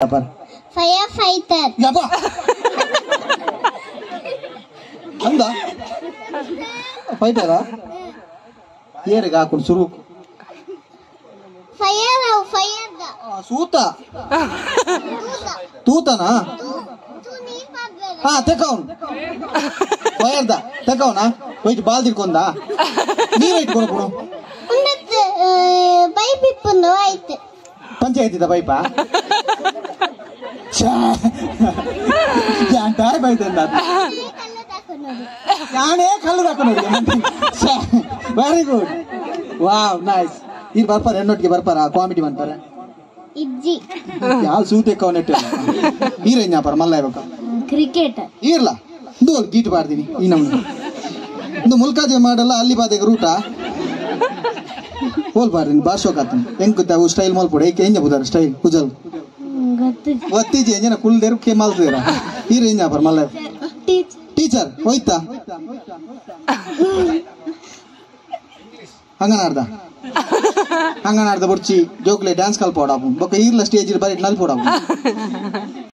ಪರ್ fire fighter. ಯಪ್ಪ, ಅಂದ ಫೈಟರಾ? ಏರಿಗೆ ಹಾಕೊಂಡು ಸುರು. ಫೈರ್ ಅವು ಫೈರ್ the. ಸೂತ ತೂತನಾ? ತೂ ನೀರ್ ಪಾಡ್ಬೇಡ. ಹಾ, ತೆಕೌನ್ ಫೈರ್ದ ತೆಕೌನಾ? ಒಯ್ಟ್ ಬಾಲ್ ತಿರ್ಕೊಂದ ನೀರ್ ಇಟ್ಕೊಂಡು ಕೊಡು. ಉಂದತ್ ಪೈಪ್ ಇಪ್ಪುಂಡು ಆಯ್ತು. ಪಂಚಾಯತಿದ ಪೈಪ ಬೈತಂದ. ನಾನೇ ಕಲ್ಲು ಹಾಕೊಂಡು. Very good, wow, nice. ಇದು ಬರ್ಪಾರ ಹೆಣ್ಣೊಟ್ಟಿಗೆ ಬರ್ಪಾರ ಕಾಮಿಡಿ ಮಾಡ್ತಾರೆ. ಇಜ್ಜಿ. ಯಾವ ಸೂತೆ ಕವನೆಟ್ಟು ನೀರೇನ್ ವ್ಯಾಪಾರ ಮಲ್ಲ ಇರ್ಬೇಕ. ಕ್ರಿಕೆಟ್. ಇರ್ಲ ಇಂದು ಗೀಟ್ ಪಾಡ್ತೀನಿ ಈ ನಮ್ದು ಇಂದು ಮುಲ್ಕಾಜೆ ಮಾಡಲ್ಲ ಅಲ್ಲಿ ಬಾದೆಗೆ ರೂಟ ಹೋಲ್ ಪಾಡ್ತೀನಿ ಬಾರ್ಸೋಕಾತೀನಿ. ಹೆಂಗ್ ಅವು ಸ್ಟೈಲ್ ಮಲ್ಪೊಡು ಏಕೆ ಎಂಜ ಬುದಾರ ಸ್ಟೈಲ್ ಕುಜಲ್. ಗೊತ್ತು. ಒತ್ತೀಜಿ ಎಂಜನ ಕುಲ್ದೇರು ಕೆ ಮಲ್ತದೇರ. ಈರ್ ಎಂಜ ವ್ಯಾಪಾರ ಮಲ್ಲ? ಟೀಚರ್. ಟೀಚರ್ ಹೋಯ್ತಾ ಅಂಗನಾಡ್ದ ಅಂಗನಾಡ್ದ ಬೊಡ್ಚಿ ಜೋಕ್ಲೆ ಡ್ಯಾನ್ಸ್ ಕಲ್ಪೋಡಾಪು ಬೊಕ್ಕ ಈರ್ಲ ಸ್ಟೇಜ್ ಬರೀ ನಲ್ಪೋಡಾಪು.